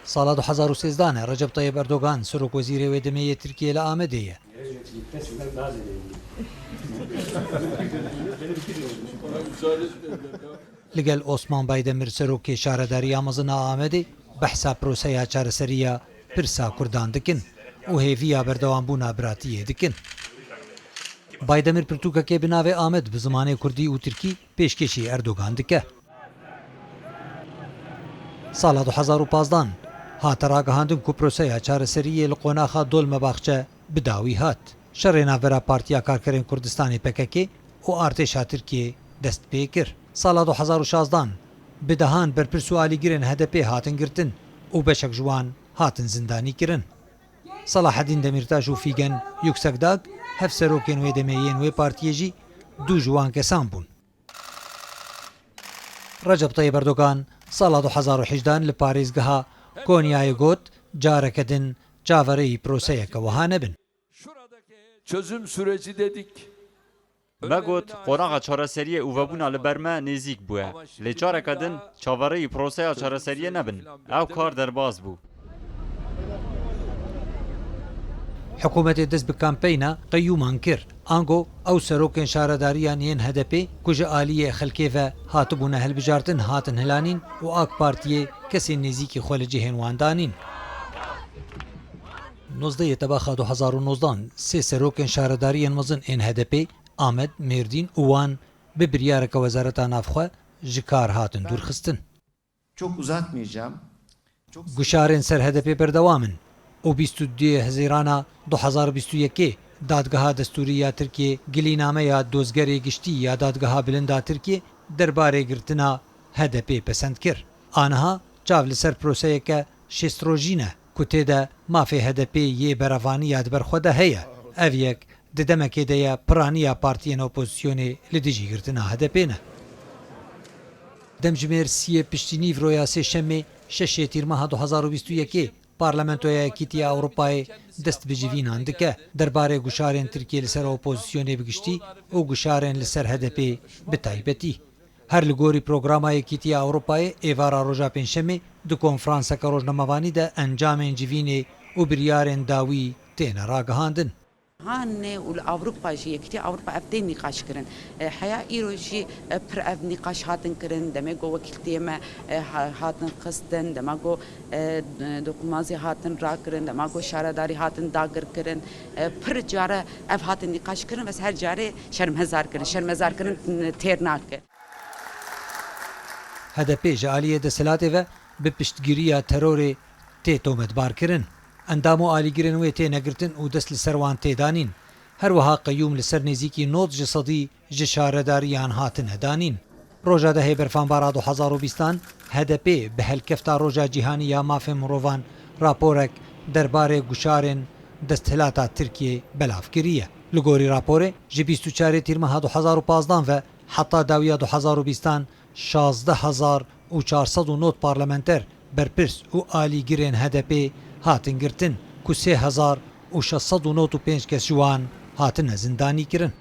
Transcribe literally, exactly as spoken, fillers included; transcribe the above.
Sala du hezar û sêzdeh ne Recep Tayyip Erdogan, serokwezîrê wê demê yê Tirkiyê li Amedê ye. Li gel Osman Baydemir, serokê Şaredariya Mezin a Amedê, behsa proseya çareseriya pirsa Kurdan dikin û hêviya berdewambûna biratiyê dikin. Baydemir pirtûkekê bi navê Amed bi zimanê kurdî û tirkî pêşkêşî Erdogan dike. Sala du hezar û pazdeh hate ragihandin ku proseya çareseriyê li qonaxa Dolmebaxçe bi dawî hat. Şerê navbera Partiya Karkerên Kurdistanê P K K û artêşa Tirkiyê dest pê kir. Sala du hezar û şazdeh bi dehan berpirs û alîgirên H D P hatin girtin û beşek ji wan hatin zindanî kirin. Selahedîn Demîrtaş û Fîgen Yuksekdag, hevserokên wê demê yên wê partiyê jî du ji wan kesan bûn. Recep Tayyip Erdogan sala du hezar û hejdeh li parêzgeha Konyayê got, careke din çaverêyî proseyeke wiha nebin. Çözüm süreci dedik. Me got, qonaxa çareseriyê û vebûna li ber me nêzîk bûye. Lê careke din çaverêyî proseya çareseriyê nebin. Ew kar derbas bû. Hikûmetê dest bi kampeyna qeyûman kir. Ango ew serokên şaredariyan yên H D P ku ji aliyê xelkê ve hatibûne hilbijartin hatin hilanîn û AK Partiyê kesên nêzîkî xwe li cihên wan danîn. Nozdehê Tebaxa du hezar û nozdeh sê serokên şaredariyên mezin ên H D P, Amed, Mêrdîn û Wan bi biryareke Wezareta Navxwe ji kar hatin dûrxistin. Çok uzatmayacağım. Guşarên ser H D P berdewam in û bîst û duyê Hezîrana du hezar û bîst û yekê Dadgeha Destûrî ya Tirkiyê gilînameya Dozgerê Giştî ya Dadgeha Bilind a Tirkiyê derbarê girtina H D P pesend kir. Aniha çav li ser proseyeke şêst rojî ne ku tê de mafê H D P yê berevanî ya di ber xwe de heye. Ev yek di demekê de ye piraniya partiyên opozisyonê li dijî girtina H D P ne. Demjimêr siyê piştî nîvroya Sêşemê şeşê Tîrmeha du hezar û bîst û yekê Parlamentoya Yekîtiya Ewropayê dest bi civînan dike derbarê guşarên Tirkiyê li ser opozisyonê bi giştî û guşarên li ser H D P bi taybetî. Her li gorî programa Yekîtiya Ewropayê, êvara roja Pêncşemê di konferanseke rojnamevanî de encamên civînê û biryarên dawî têne ragihandin. Hanê û li Ewropa jî, Yekîtiya Ewropa ev tê nîqaşkirin. E, heya îro jî e, pir ev nîqaş hatin kirin. Demê ku wekîltiyê me e, ha- hatin xistin, dema ku e, dokumazî hatin rakirin, dema ku şaredarî hatin dagirkirin, e, pir care ev hatin nîqaş kirin, bes her carê şermezar kirin. Şermezar kirin têr nake. H D P ji aliyê desthilatê ve bi piştgiriya terorê tê tometbarkirin. Endam û alîgirên wê têne girtin û dest li ser wan tê danîn. Her wiha qeyûm li ser nêzîkî nod ji sedî ji şaredariyan hatine danîn. Roja dehê Berfanbara du hezar û bîstan H D P bi helkefta Roja Cîhanî ya Mafên Mirovan raporek derbarê guşarên desthilata Tirkiyê belav kiriye. Li gorî raporê, ji bîst û çarê Tîrmeha du hezar û pazdeh ve heta dawiya du hezar û bîstan şazdeh hezar û çar sed û nod parlamenter, berpirs û alîgirên H D P hatin girtin ku sê hezar û şeş sed û nod û pênc kes ji wan hatine zindanî kirin.